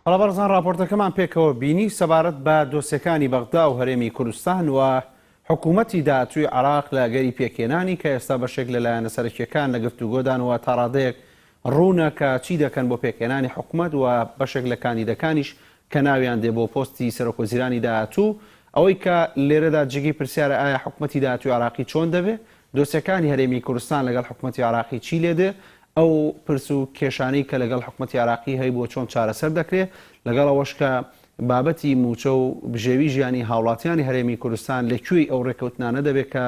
بەڵێ بەڕێزان ڕاپۆرتەکەمان پێکەوە بینی سەبارەت بە دۆسیەکانی بەغدا و هەرێمی کوردستان و حکوومەتی داهاتووی عێراق لە ئەگەری پێکهێنانی کە ئێستا بەشێک لە لایەنە سەرەکییەکان لە گفتوگۆدان و تاڕادەیەک ڕوونە کە چی دەکەن بۆ پێکهێنانی حکومەت و بەشێک لە کاندیدەکانیش کە ناویان دێ بۆ پۆستی سەرۆکوەزیرانی داهاتوو. ئەوەی کە لێرەدا جێگەی پرسیارە ئایا حکومەتی داهاتووی عێراقی چۆن دەبێ؟ دۆسیەکانی هەرێمی کوردستان لەگەڵ حکومەتی عێراقی چی لێ دێ؟ ئەو پرس و کێشانەی کە لەگەڵ حکومەتی عێراقی هەیبووە چۆن چارەسەر دەکرێ؟ لەگەڵ ئەوەش کە بابەتی مووچە و بژێوی ژیانی هاوڵاتیانی هەرێمی کوردستان لە کوێی ئەو ڕێککەوتنانە دەبێ کە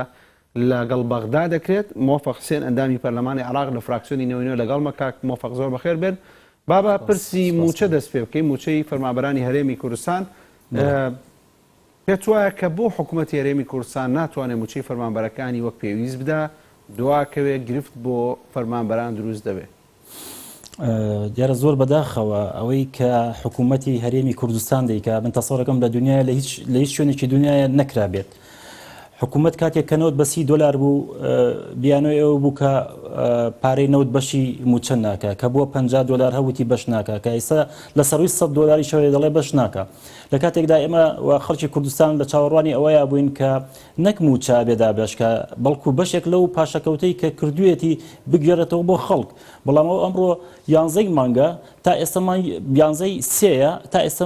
لەگەڵ بەغدا دەکرێت. مۆفەق حسێن ئەندامی پەرلەمانی عێراق لە فراکسیۆنی نەوەی نوێ لەگەڵمە. کاک مۆفەق زۆر بەخێر بێن. با بە پرسی مووچە دەست پێ بکەین، مووچەی فەرمانبەرانی هەرێمی کوردستان. پێت وایە کە بۆ حکوومەتی هەرێمی کوردستان ناتوانێت مووچەی فەرمانبەرەکانی وەک پێویست بدا، دواکەوێ گرفت بۆ فەرمانبەران دروست دەبێ؟ دیارە زۆر بەداخەوە ئەوەی کە حکوومەتی هەرێمی کوردستان دەیکا من تەسەورەکەم لە دنیای لە هیچ لە هیچ شوێنێکی دنیاە نەکرابێت حکوومەت کاتێک کە نەوت بەسی دۆلار بوو بیانۆی ئەوە بوو کە پارەی نەوت بەشی موچە ناکە کە بووە 50 دۆلار هەوتی بەش ناکە کە ئێستا لە سەروی 100 دۆلاری شەوێ دەڵێ بەش ناکە لە کاتێکدا ئێمە و خەڵکی کوردستان لە چاوەڕوانی ئەوەیا بووین کە نەک مووچە ئەبێ دابەشکا، بەڵکو بەشێک لەو پاشەکەوتەی کە کردوویەتی بگێڕێتەوە بۆ خەڵک، بەڵام ئەو ئەمڕۆ یانزەی مانگە تا ئێستا مانگ یانزەی سێیە تا ئێستا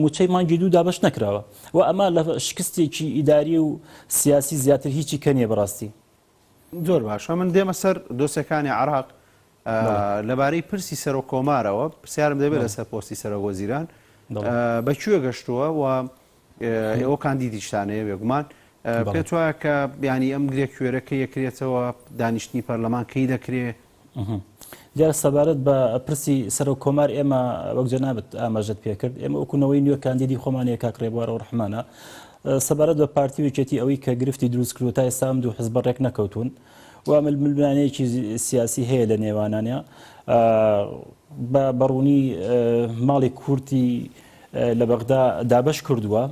مووچەی مانگی دوو دابەش نەکراوە و ئەمە لە شکستێکی ئیداری و سیاسی زیاتر هیچی کە نییە بەڕاستی. زۆر باشە من دێمە سەر دۆسێکانی عراق لەبارەی پرسی سەرۆک کۆمارەوە پرسیارم دەبێت لەسەر پۆستی سەرۆک وەزیران بە کوێ گەشتووە و ئێوە کاندیدیشتان هەیە بێگومان پێت وایە کە بیانی ئەم گرێ کوێرە کە یەکرێتەوە دانیشتنی پەرلەمان کەی دەکرێ؟ دیارە سەبارەت بە پرسی سەرۆک کۆمار ئێمە وەک جەنابت ئاماژەت پێکرد ئێمە وەکو نەوەی نوێ کاندیدی خۆمان هەیە کاک ڕێبوار و ڕەحمانە سەبارەت بە پارتی و یەکێتی ئەوەی کە گرفتی دروست کردووە تا ئێستا ئەم دوو حزبە ڕێک نەکەوتوون و ململانێیەکی سیاسی هەیە لە نێوانانە بە بەڕوونی ماڵی کورتی لە بەغدا دابەش کردووە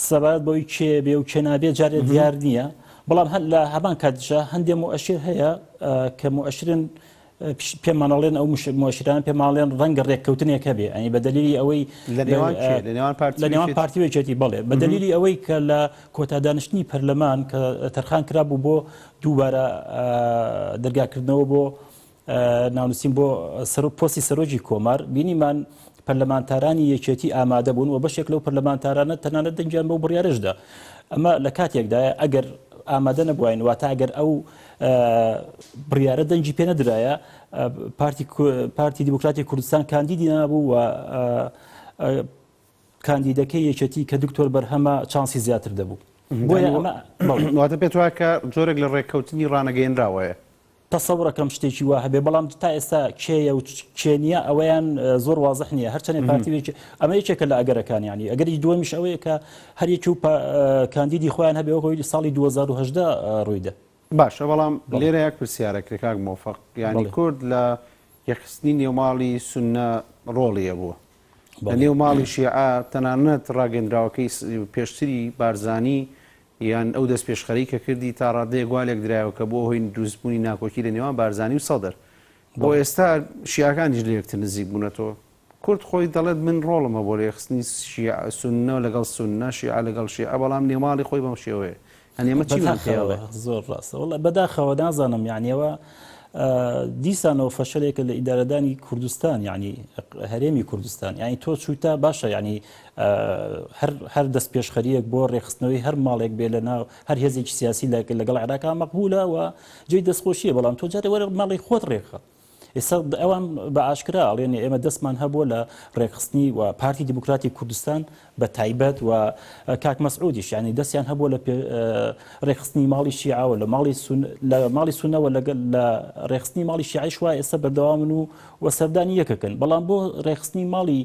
سەبارەت بەوەی کێ بێ و کێ نابێ جارێ دیار نییە بەڵام هەر لە هەمان کاتیشا هەندێ مؤشر هەیە کە مؤشرن پێمانەڵێن ئەو مؤشران پێماڵێن ڕەنگە ڕێککەوتنێک هەبێ ئەنی بە دلیلی ئەوەی لە نێوان پارتی لە نێوان پارتی و یەکێتی بەڵێ بە دلیلی ئەوەی کە لە کۆتا دانیشتنی پەرلەمان کە تەرخان کرابوو بۆ دووبارە دەرگاکردنەوە بۆ ناونوسین بۆ پۆستی سەرۆکی کۆمار، بینیمان پەرلەمانتارانی یەکێتی ئامادە بوون و بەشێک لەو پەرلەمانتارانە تەنانەت دەنگیان بەو بڕیارەش دا. ئەمە لە کاتێکدایە ئەگەر ئامادە نەبواین، واتە ئەگەر ئەو بڕیارە دەنگی پێ نەدرایە، پارتی پارتی دیموکراتی کوردستان کاندیدی نابوو و کاندیدەکەی یەکێتی کە دکتۆر بەرهەمە چانسی زیاتر دەبوو. بۆیە ئەمە واتە پێت وایە کە جۆرێک لە ڕێککەوتنی ڕانەگەیەنراوەیە؟ تەسەورەکەم شتێکی وا هەبێ بەڵام تا ئێستا کێیە و کێ نییە ئەوەیان زۆر وازح نییە هەرچەنێ پارتی و ئەمە یەکێکە لە ئەگەرەکان یانی ئەگەری دووەمیش ئەوەیە کە هەر یەکی و کاندیدی خۆیان هەبێ وەک ئەوەی ساڵی 2018 ڕوویدا. باشە بەڵام لێرە یەک پرسیارە کرێ کاک مۆفەق یانی کورد لە یەکخستنی نێوماڵی سوننە ڕۆڵی هەبووە لە نێو ماڵی شیعە تەنانەت ڕاگەندراوەکەی پێشتری بارزانی یان ئەو دەستپێشخەری کە کردی تا ڕادەیەک وا لێکدرایەوە کە بووە هۆی دروستبوونی ناکۆکی لە نێوان بارزانی و سەدر. بۆ ئێستا شیعەکانیش لە یەکتر نزیک بوونەتەوە. کورد خۆی دەڵێت من ڕۆڵم هەبووە لە یەکخستنی شیعە سوننە لەگەڵ سوننە، شیعە لەگەڵ شیعە، بەڵام نێوماڵی خۆی بەم شێوەیە. یانی ئێمە چیمان پێ ئەڵێ؟ زۆر ڕاستە. وەڵا بەداخەوە نازانم یانی ئەوە دیسانەوە فەشەلێکە لە ئیدارەدانی کوردستان یانی هەرێمی کوردستان یانی تۆ چوویتە باشە یانی هەر هەر دەستپێشخەرییەک بۆ ڕێکخستنەوەی هەر ماڵێک بێ لە ناو هەر هێزێکی سیاسی لەگەڵ عێراقا مەقبولە و جێی دەستخۆشیە بەڵام تۆ جارێ وەرە ماڵی خۆت ڕێکخە ئێستا ئەوان بە ئاشکرا ئەڵێن ئێمە دەستمان هەبووە لە ڕێکخستنی و پارتی دیموکراتی کوردستان بە تایبەت و کاک مەسعودیش یعنی دەستیان هەبووە لە ڕێکخستنی ماڵی شیعەوە لە ماڵی لە ماڵی سونەوە لەگەڵ لە ڕێکخستنی ماڵی شیعیش وا ئێستا بەردەوامن و و سەردانی یەکەکەن بەڵام بۆ ڕێکخستنی ماڵی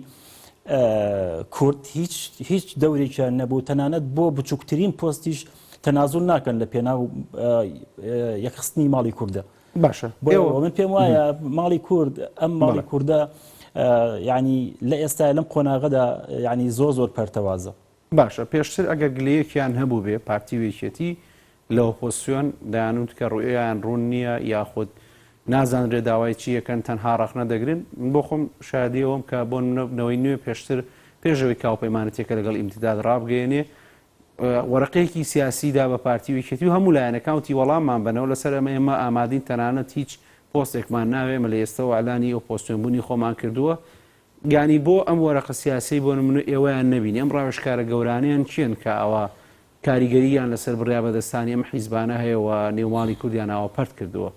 کورد هیچ هیچ دەورێکیان نەبوو تەنانەت بۆ بچووکترین پۆستیش تەنازول ناکەن لە پێناو یەکخستنی ماڵی کوردە باشە بۆ من پێم وایە ماڵی کورد ئەم ماڵی کوردە ینی لە ئێستا لەم قۆناغەدا ینی زۆر زۆر پەرتەوازە باشە پێشتر ئەگەر گلەیەکیان هەبوو بێ پارتی و یەکێتی لە ئۆپۆزسیۆن دەیانوت کە ڕوئیان ڕوون نییە یاخود. نازانرێ داوای چی ئەکەن تەنها ڕەخنە دەگرن من بۆ خۆم شایەدی ئەوەم کە بۆ نمونە نەوەی نوێ پێشتر پێش ئەوەی کە هاوپەیمانەتیەکە لەگەڵ ئیمتیداد ڕابگەیەنێ وەرەقەیەکی سیاسی دا بە پارتی و یەکێتی و هەموو لایەنەکان وتی وەڵاممان بەنەوە لەسەر ئەمە ئێمە ئامادین تەنانەت هیچ پۆستێکمان ناوێ ئێمە لە ئێستەوە ئەلانی ئۆپۆزسیۆن بوونی خۆمان کردووە یانی بۆ ئەم وەرەقە سیاسیەی بۆ نمونە ئێوەیان نەبینی ئەم ڕاوێژکارە گەورانەیان کێن کە ئەوە کاریگەرییان لەسەر بڕیابەدەستانی ئەم حیزبانە هەیە و نێوماڵی کوردیان ئاوا پەرت کردووە؟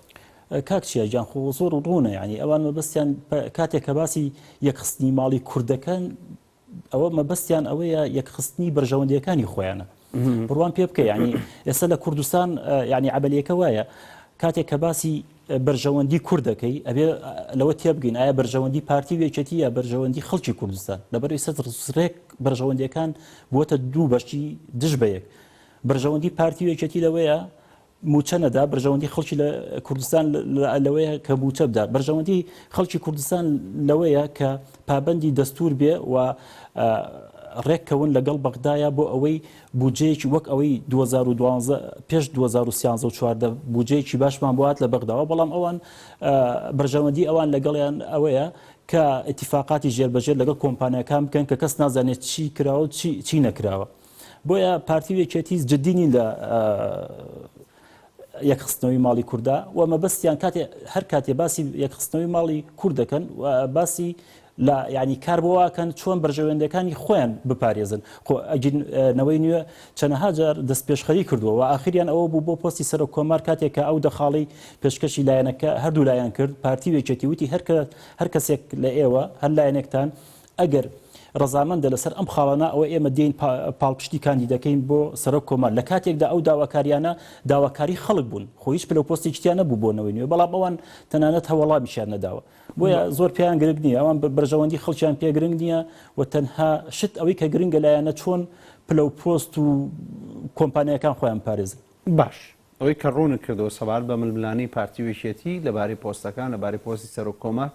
کاک چیا گیان خۆ زۆر ڕوونە یانی ئەوان مەبەستیان کاتێک کە باسی یەکخستنی ماڵی کوردەکەن ئەوە مەبەستیان ئەوەیە یەکخستنی بەرژەوەندیەکانی خۆیانە بڕوان پێ بکە ینی ئێستا لە کوردستان ینی عبلیەکە وایە کاتێک کە باسی بەرژەوەندی کورد دەکەی ئەبێ لەوە تێبگەین ئایا بەرژەوەندی پارتی و یەکێتی یا بەرژەوەندی خەڵکی کوردستان لەبەر ئێستا ڕێک بەرژەوەندیەکان بووەتە دوو بەشی دژ بە یەک بەرژەوەندی پارتی و یەکێتی لەوەیە موچە نەدا بەرژەوەندی خەڵکی لە کوردستان لەوەیە کە موچە بدا بەرژەوەندی خەڵکی کوردستان لەوەیە کە پابندی دەستور بێ و ڕێککەون لەگەڵ بەغدایە بۆ ئەوەی بودجەیەکی وەک ئەوەی 2012 پێش 2013 و 14 بودجەیەکی باشمان بۆ هات لە بەغداوە، بەڵام ئەوان بەرژەوەندی ئەوان لەگەڵیان ئەوەیە کە ئیتیفاقاتی ژێربەژێر لەگەڵ کۆمپانیاکان بکەن کە کەس نازانێت چی کراوە و چی نەکراوە. بۆیە پارتی و یەکێتی جدی نین لە یەکخستنەوەی ماڵی کوردا و مەبەستیان کاتێ هەر کاتێ باسی یەکخستنەوەی ماڵی کورد دەکەن و باسی لە یعنی کار بۆ واکەن چۆن بەرژەوەندەکانی خۆیان بپارێزن خۆ ئەگین نەوەی نوێ چەنەها جار دەست پێشخەری کردووە و ئاخریان ئەوە بوو بۆ پۆستی سەرۆک کۆمار کاتێک کە ئەو دەخاڵی پێشکەشی لایەنەکە هەردوو لایەن کرد پارتی و یەکێتی وتی هەر هەر کەسێک لە ئێوە هەر لایەنێکتان ئەگەر ڕەزامەندە لەسەر ئەم خاڵانە ئەوە ئێمە دێین پاڵپشتی کاندیدەکەین بۆ سەرۆک کۆمار لە کاتێکدا ئەو داواکاریانە داواکاری خەڵک بوون خۆ هیچ پلە و پۆستێکی تیا نەبوو بۆ نەوەی نوێ بەڵام ئەوان تەنانەت هەوەڵامیشیان نەداوە بۆیە زۆر پێیان گرنگ نییە ئەوان بەرژەوەندی خەڵکیان پێ گرنگ نییە و تەنها شت ئەوەی کە گرنگە لایەنە چۆن پلە و پۆست و کۆمپانیاکان خۆیان پارێزن. باش ئەوەی کە ڕوونت کردەوە سەبارەت بە ململانێی پارتی و یەکێتی لەبارەی پۆستەکان، لەبارەی پۆستی سەرۆک کۆمار،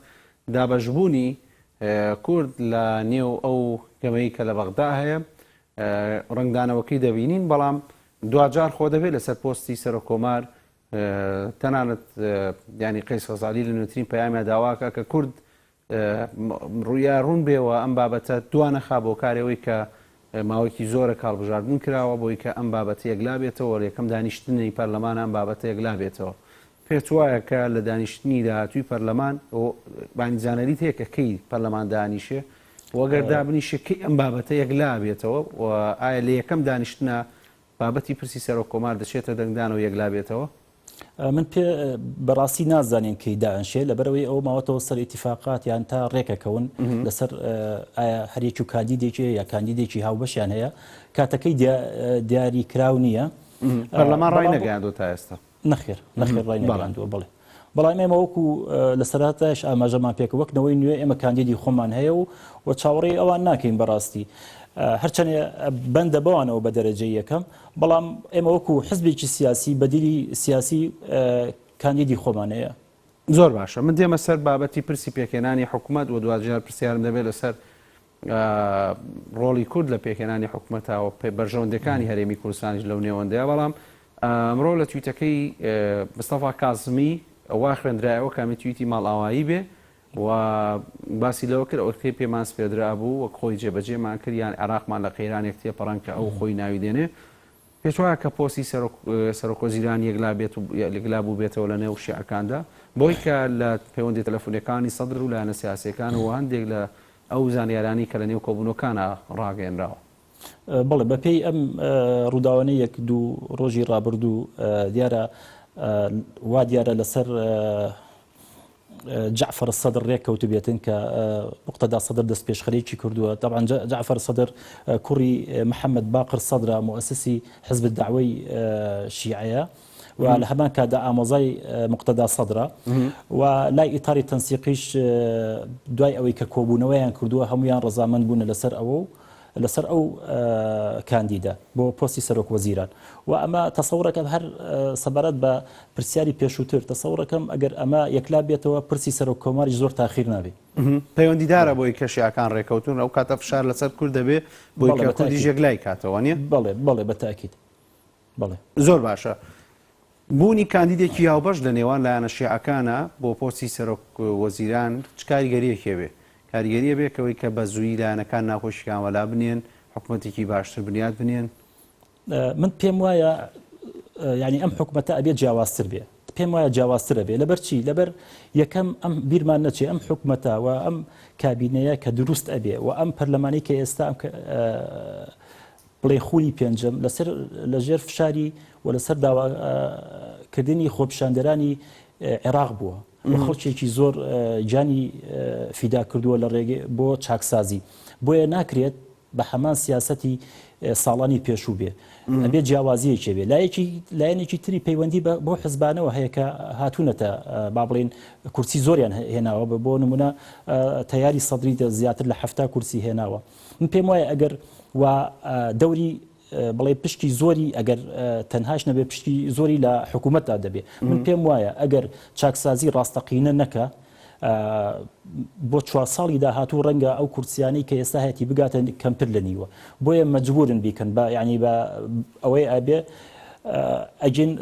دابەشبوونی کورد لە نێو ئەو گەمەی کە لە بەغدا هەیە ڕەنگدانەوەکەی دەبینین، بەڵام دواجار خۆ دەبێت لەسەر پۆستی سەرۆک کۆمار تەنانەت یانی قەیس خەزعەلی لە نوێترین پەیامیا داواکە کە کورد ڕوویا ڕوون بێ و ئەم بابەتە دوا نەخا بۆ کارێ ئەوەی کە ماوەیەکی زۆرە کە هەڵبژاردن کراوە بۆی کە ئەم بابەتە یەکلا بێتەوە لە یەکەم دانیشتنی پەرلەمان ئەم بابەتە یەکلا بێتەوە پێت وایە کە لە دانیشتنی داهاتووی پەرلەمان بانی زانەریت هەیە کە کەی پەرلەمان دانیشێ وەگەر دابنیشێ کەی ئەم بابەتە یەکلا بێتەوە و ئایا لە یەکەم دانیشتنە بابەتی پرسی سەرۆک کۆمار دەچێتە دەنگدانەوە یەکلا بێتەوە؟ من پێ بەڕاستی نازانین کەی دائەنشێ لەبەرئەوەی ئەوە ماوەتەوە سەر ئیتیفاقات یان تا ڕێکەکەون لەسەر ئایا هەریەکی و کاندیدێکی یا کاندیدێکی هاوبەشیان هەیە کاتەکەی دیاری کراو نییە. پەرلەمان ڕای نەگەیاندووە تا ئێستا. نەخێر نەخێر ڕای نەگەیاندووە بەڵێ. بەڵام ئێمە وەکو لە سەرەتایش ئاماژەمان پێکرد وەک نەوەی نوێ ئێمە کاندیدی خۆمان هەیە و و چاوەڕێی ئەوان ناکەین بەڕاستی هەرچەنێ بەندە بەوانەوە بە دەرەجەی یەکەم بەڵام ئێمە وەکو حزبێکی سیاسی بەدیلی سیاسی کاندیدی خۆمان هەیە. زۆر باشە من دێمە سەر بابەتی پرسی پێکهێنانی حکومەت و دواجار پرسیارم دەبێت لەسەر ڕۆڵی کورد لە پێکهێنانی حکومەتا و بەرژەوەندیەکانی هەرێمی کوردستانیش لەو نێوەندەیە بەڵام ئەمڕۆ لە تویتەکەی مستەفا کازمی وا خوێندرایەوە کامی تویتی ماڵئاوایی بێ و باسی لەوە کرد ئەوەی پێمان سپێدرا بوو وەک خۆی جێبەجێمان کرد یان عێراقمان لە قەیرانێک تێپەڕان کە ئەو خۆی ناوی دێنێ پێت وایە کە پۆستی سەرۆکوەزیران یەکلا بێت و یەکلا بووبێتەوە لە نێو شیعەکاندا بەوەی کە لە پەیوەندی تەلەفونیەکانی سەدر و لایەنە سیاسیەکان و هەندێک لە ئەو زانیارانەی کە لە نێو کۆبوونەوەکانا ڕاگەیەنراوە؟ بەڵێ بەپێی ئەم ڕووداوانەی یەک دوو ڕۆژی ڕابردوو دیارە وا دیارە لەسەر جەعفەر سەدر رێککەوتبێتن کە موقتەدا سەدر دەستپێشخەریی کردووە. تەبعەن جەعفەر سەدر کوڕی محەمەد باقر سەدرە، موئەسیسی حزب دەعوەی شیعەیە و لە هەمان کاتدا ئامۆزای موقتەدا سەدرە و لای ئیتاری تەنسیقیش دوای ئەوەی کە کۆبوونەوەیان کردووە هەموویان ڕەزامەند بوونە لەسەر ئەوە و لەسەر ئەو کاندیدە بۆ پۆستی سەرۆک وەزیران و ئەمە تەسەورەکەم هەر سەبارەت بە پرسیاری پێشووتر تەسەورەکەم ئەگەر ئەمە یەکلا بێتەوە پرسی سەرۆک کۆماریش زۆر تاخیر نابێ. پەیوەندیدارە بۆی کە شیعەکان ڕێکەوتوون ئەو کاتە فشار لەسەر کورد دەبێ بۆی کە کوردیش یەکلای کاتەوە نیە؟ بەڵێ بەڵێ بە تاکید بەڵێ. زۆر باشە. بوونی کاندیدێکی هاوبەش لە نێوان لایەنە شیعەکانە بۆ پۆستی سەرۆک وەزیران چ کاریگەرییەکی هەبێ؟ کاریگەری ئەبێ کەوەی کە بە زوویی لایەنەکان ناکۆکیکان وەلا بنێن، حکومەتێکی باشتر بنیات بنێن؟ من پێم وایە یانی ئەم حکومەتە ئەبێ جیاوازتر بێ. پێم وایە جیاوازتر ئەبێ. لەبەر چی؟ لەبەر یەکەم ئەم بیرمان نەچێ ئەم حکومەتە و ئەم کابینەیە کە دروست ئەبێ و ئەم پەرلەمانی کە ئێستا ئەم بڵێ خولی پێنجەم لەسەر لەژێر فشاری و لەسەر داواکردنی خۆپیشاندەرانی عێراق بووە و خەڵکێکی زۆر گیانی فیدا کردووە لە ڕێگەی بۆ چاکسازی بۆیە ناکرێت بە هەمان سیاسەتی ساڵانی پێشوو بێ ئەبێ جیاوازیەکی بێ لایەکی لایەنێکی تری پەیوەندی بە بۆ حزبانەوە هەیە کە هاتوونەتە با بڵین کورسی زۆریان هێناوە بە بۆ نمونە تەیاری سەدری زیاتر لە هەفتا کورسی هێناوە من پێم وایە ئەگەر و دەوری بڵێ پشکی زۆری ئەگەر تەنهاش نەبێ پشکی زۆری لە حکوومەتدا دەبێ من پێم وایە ئەگەر چاکسازی ڕاستەقینە نەکە بۆ چوار ساڵی داهاتوو ڕەنگە ئەو کورسیانەی کە ئێستا هەیەتی بگاتە کەمتر لە نیوە بۆیە مەجبورن بیکەن بە یعنی بە ئەوەی ئەبێ ئەگین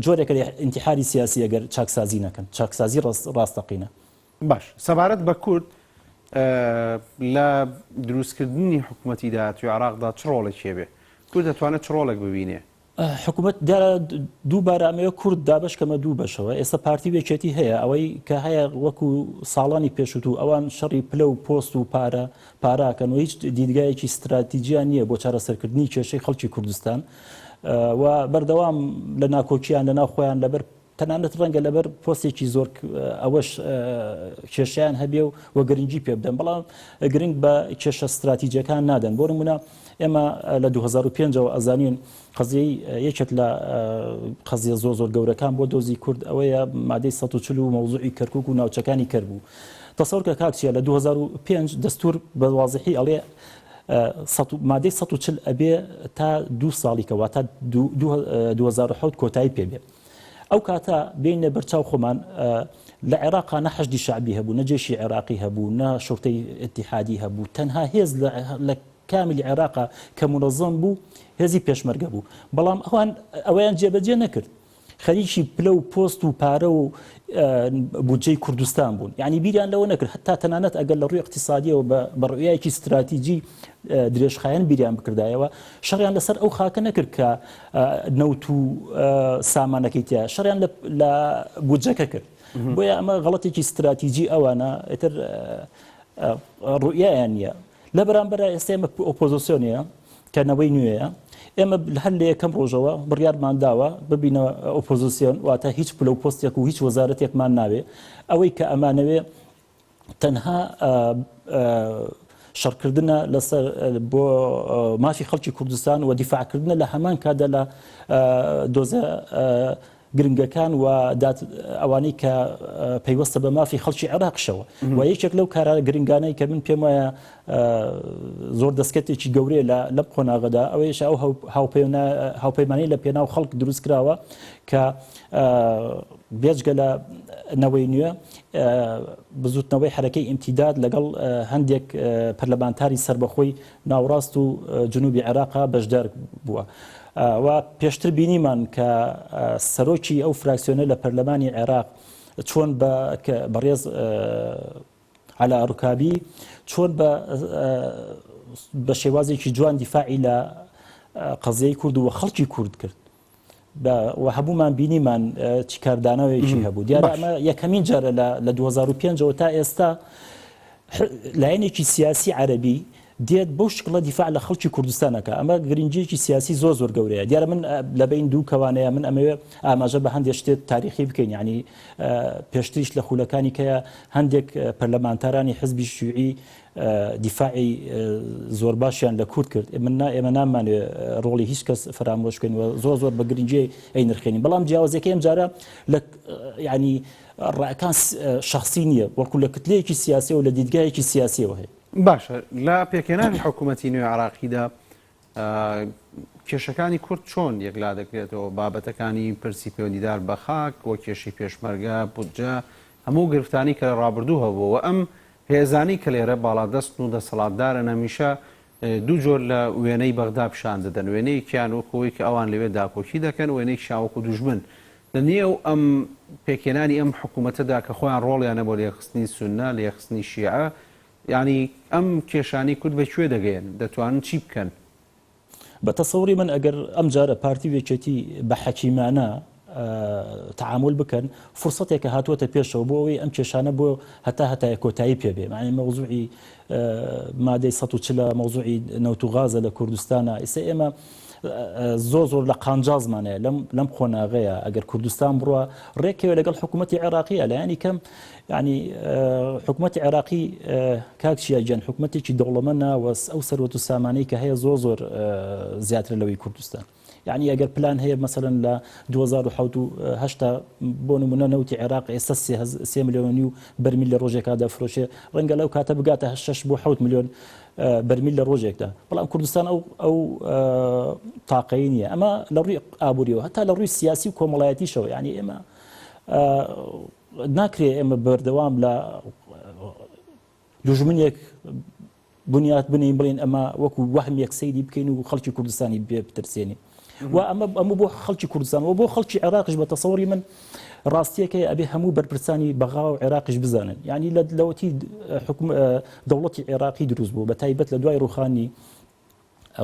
جۆرێکە لە ئینتحاری سیاسی ئەگەر چاکسازی نەکەن چاکسازی ڕاستەقینە. باش سەبارەت بە کورد لە دروستکردنی حکوومەتی داهاتوی عراقدا چ ڕۆڵێکی هەبێ؟ کورد دەتوانێت چ ڕۆڵێک ببینێ؟ حکومەت دیارە دووبارە ئەمەوێ کورد دابەش کەمە دوو بەشەوە ئێستا پارتی و یەکێتی هەیە ئەوەی کە هەیە وەکو ساڵانی پێشوو ئەوان شەڕی پلە و پۆست و پارە پاراکەن و هیچ دیدگایەکی ستراتیجیان نییە بۆ چارەسەرکردنی کێشەی خەڵکی کوردستان و بەردەوام لە ناکۆکیان لە ناو خۆیان لەبەر تەنانەت ڕەنگە لەبەر پۆستێکی زۆر ئەوەش کێشیان هەبێ و و گرنگی پێ بدەن بەڵام گرنگ بە کێشە ستراتیجەکان نادەن بۆ نمونە ئێمە لە 2005ەوە ئەزانین قەزیەی یەکێک لە قەزیە زۆر زۆر گەورەکان بۆ دۆزی کورد ئەوەیە مادەی 140 و مەوزوعی کەرکک و ناوچەکانی کەر بوو تەسەور کە کاک چیە لە 2005 دەستور بە وازحی ئەڵێ مادەی 140 ئەبێ تا دوو ساڵی کە واتە 2007 کۆتایی پێ بێ ئەو کاتە بێینە بەرچاو خۆمان لە عێراقا نە حەشدی شەعبی هەبوو نە جێشی عێراقی هەبوو نە شورتەی ئیتیحادی هەبوو تەنها هێز لە کاملی عێراقا کە مونەزەم بوو هێزی پێشمەرگە بوو بەڵام ئەوان ئەوەیان جێبەجێ نەکرد خەریکی پلە و پۆست و پارە و بودجەی کوردستان بوون یعنی بیریان لەوە نەکرد هەتا تەنانەت ئەگەر لە ڕووی اقتصادیەوە بە ڕویایەکی استراتیجی درێژخایەن بیریان بکردایەوە شەڕیان لەسەر ئەو خاکە نەکرد کە نەوت و سامانەکەی تیا شەڕیان لە بودجەکە کرد بۆیە ئەمە غەڵەتێکی استراتیجی ئەوانە ئیتر ڕوئیایان نییە لە بەرامبەر ئێستا ئێمە ئۆپۆزیسیۆنەیە کە نەوەی نوێیە ئێمە هەر لە یەکەم ڕۆژەوە بڕیارمان داوە ببینە ئۆپۆزیسیۆن واتە هیچ پلە و پۆستێک و هیچ وەزارەتێکمان ناوێ ئەوەی کە ئەمانەوێ تەنها شەڕکردنە لەسەر بۆ مافی خەڵکی کوردستان و دیفاعکردنە لە هەمان کاتدا لە دۆزە گرنگەکان و ئەوانەی کە پەیوەستە بە مافی خەڵکی عێراقشەوە و یەکێک لەو کارە گرنگانەی کە من پێم وایە زۆر دەستکەتێکی گەورەیە لە لەم قۆناغەدا ئەوەیش ئەو هاوپەیمانی لە پێناو خەڵک دروست کراوە کە بێجگە لە نەوەی نوێ بزوتنەوەی حەرەکەی ئیمتیداد لەگەڵ هەندێک پەرلەمانتاری سەربەخۆی ناوڕاست و جنوبی عێراقا بەشدار بووە. و پێشتر بینیمان کە سەرۆکی ئەو فراکسیۆنە لە پەرلەمانی عێراق چۆن بە بەڕێز عەلا ڕکابی چۆن بە بە شێوازێکی جوان دیفاعی لە قەزیەی کورد و خەڵکی کورد کرد. و هەموومان بینیمان چی کاردانەوەیەکی هەبوو دیارە ئەمە یەکەمین جارە لە 2005ەوە تا ئێستا لایەنێکی سیاسی عەربی دێت بەو شکڵە دیفاع لە خەڵکی کوردستانەکە ئەمە گرنگیەکی سیاسی زۆر زۆر گەورەیە دیارە من لە بین دوو کەوانەیە من ئەمەوێ ئاماژە بە هەندێک شتێت تاریخی بکەین ینی پێشتریش لە خولەکانی کە هەندێک پەرلەمانتارانی حزبی شیوعی دیفاعی زۆر باشیان لە کورد کرد من نا ئێمە نامانوێ ڕۆڵی هیچ کەس فەرامۆش بکەین و زۆر زۆر بە گرنگی ئەی نرخێنین بەڵام جیاوازیەکەی ئەم جارە لە ینی ڕەکان شخصی نییە وەکو لە کتلەیەکی سیاسی و لە دیدگایەکی سیاسیەوە هەیە باشە لە پێکهێنانی حکوومەتی نوێ عراقیدا کێشەکانی کورد چۆن یەکلا دەکرێتەوە؟ بابەتەکانی پرسی پەیوەندیدار بە خاک و کێشەی پێشمەرگە، بودجە، هەموو گرفتانەی کە لە ڕابردوو هەبووە و ئەم هێزانەی کە لێرە باڵادەستن و دەسەڵاتدارن هەمیشە دوو جۆر لە وێنەی بەغدا پیشان دەدەن، وێنەیەکیان وەکو ئەوەی کە ئەوان لەوێ داکۆکی دەکەن، وێنەیەکیشیان وەکو دوژمن. لە نێو ئەم پێکهێنانی ئەم حکوومەتەدا کە خۆیان ڕۆڵیان هەبووە لە یەکخستنی سوننە، لە یەکخستنی شیعە، یانی ئەم کێشانەی کورد بە کوێ دەگەیەن؟ دەتوانن چی بکەن؟ بە تەسەوری من ئەگەر ئەمجارە پارتی و یەکێتی بە حەکیمانە تەعامول بکەن فرسەتێکە هاتووەتە پێشەوە بۆ ئەوەی ئەم کێشانە بۆ هەتا هەتایە کۆتایی پێ بێ معنی مەوزوعی مادەی 140 مەوزوعی نەوت و غازە لە کوردستانە ئیسە ئێمە زۆر زۆر لە قانجازمانەیە لەم لەم قۆناغەیە ئەگەر کوردستان بڕە ڕێکەوە لەگەڵ حکوومەتتی عێراقیە لایەنی کەم ینی حکوومەتتی عێراقی کاک چیاگیان حکوومەتێکی دەوڵەمەنە وەس ئەو سەروەت و سامانەی کە هەیە زۆر زۆر زیاتر لەوەی کوردستان. یەعنی ئەگەر پلان هەیە مەسەلەن لە 2007 و هەشتا بۆ نمونە نەوتی عێراق ئێستا سێ ملیۆن و نیو بەرمیل لە ڕۆژێکا دەفرۆشێ ڕەنگە لەو کاتە بگاتە شەش بۆ حەوت ملیۆن بەرمیل لە ڕۆژێکدا بەڵام کوردستان ئەو ئەو تاقەی نییە ئەمە لە ڕووی ئابووریەوە هەتا لە ڕووی سیاسی و کۆمەڵایەتیشەوە یعنی ئێمە ناکرێ ئێمە بەردەوام لە دوژمنێک بنیات بنێین بڵێین ئەمە وەکو وەهمێک سەیری بکەین و خەڵکی کوردستانی پێ بترسێنین و ئەمە ئەمە بۆ خەڵکی کوردستان و بۆ خەڵکی عێراقیش بە تەسەوری من ڕاستیەکەی ئەبێ هەموو بەرپرسانی بەغا و عێراقیش بزانن یعنی لە لەوەتی حکوم دەوڵەتی عێراقی دروست بوو بە تایبەت لە دوای ڕوخانی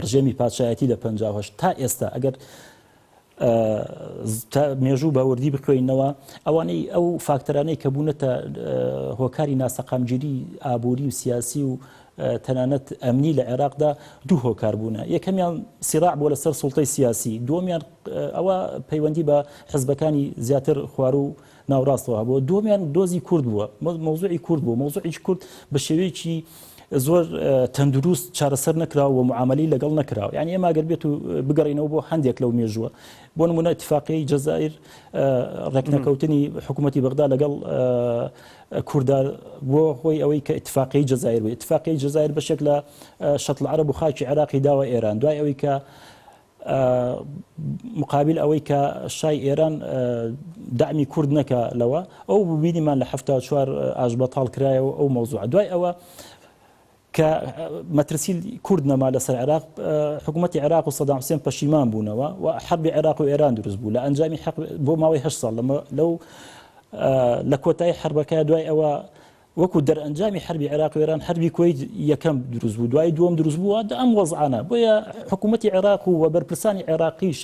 ڕژێمی پادشایەتی لە 58 تا ئێستا ئەگەر مێژوو بە وردی بخوێنەوە ئەوانەی ئەو فاکتەرانەی کە بوونەتە هۆکاری ناسەقامگیری ئابووری و سیاسی و تەنانەت ئەمنی لە عێراقدا دوو هۆکار بوونە یەکەمیان سیراع بۆ لەسەر سوڵتەی سیاسی دووەمیان ئەوە پەیوەندی بە حزبەکانی زیاتر خوارو ناوڕاستەوە هەبووە دووەمیان دۆزی کورد بووە مەوزوعی کورد بوو مەوزوعی کورد بە شێوەیەکی زۆر تەندروست چارەسەر نەکراوە و معاملەی لەگەڵ نەکراوە یعنی ئێمە ئەگەر بێت و بگەڕینەوە بۆ هەندێک لەو مێژووە بۆ نمونە اتفاقیەی جەزائیر ڕێکنەکەوتنی حکوومەتی بەغدا لەگەڵ کووردا بۆ هۆی ئەوەی کە اتفاقی جەزائیر بوو اتفاقی جەزائیر بەشێک لە شەتڵ عەرەب و خاکی عێراقی داوە ئێران دوای ئەوەی کە مقابل ئەوەی کە شای ئێران دەعمی کورد نەکا لەوە ئەو ببینیمان لە 74 ئاش بەتاڵ کرایەوە ئەو مەوزوع دوای ئەوە کە مەترسی کورد نەما لەسەر عێراق حکوومەتتی عێراق و سەدام حسێن پەشیمان بوونەوە و حەربی عێراق و ئێران دروست بوو لە ئەنجامی حەق بۆ ماوەی هه ساڵ لەو لە کۆتایی حربەکە دوای ئەوە وەکو دەرئەنجامی حەربی عێراق و ئێران حەربی کوەیت یەکەم دروست بوو دوای دووەم دروست بوو دە ئەم وەزعانە بۆیە حکوومەتی عێراق و بەرپرسانی عێراقیش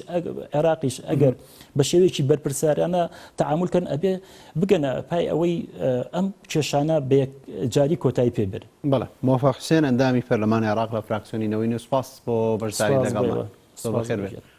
عێراقیش ئەگەر بە شێوەیەکی بەرپرسیارانە تەعامول کەن ئەبێ بگەنە پای ئەوەی ئەم کێشانە بە یەکجاری کۆتایی پێ بێن. بەڵێ مۆفەق حوسێن ئەندامی پەرلەمانی عێراق لە فراکسیۆنی نەوەی نوێ سوپاس بۆ بەشداریت سوپاس بۆ لەگەڵمان. ئێوە. زۆر سوپاس بەخێر بۆ بێن. گیان.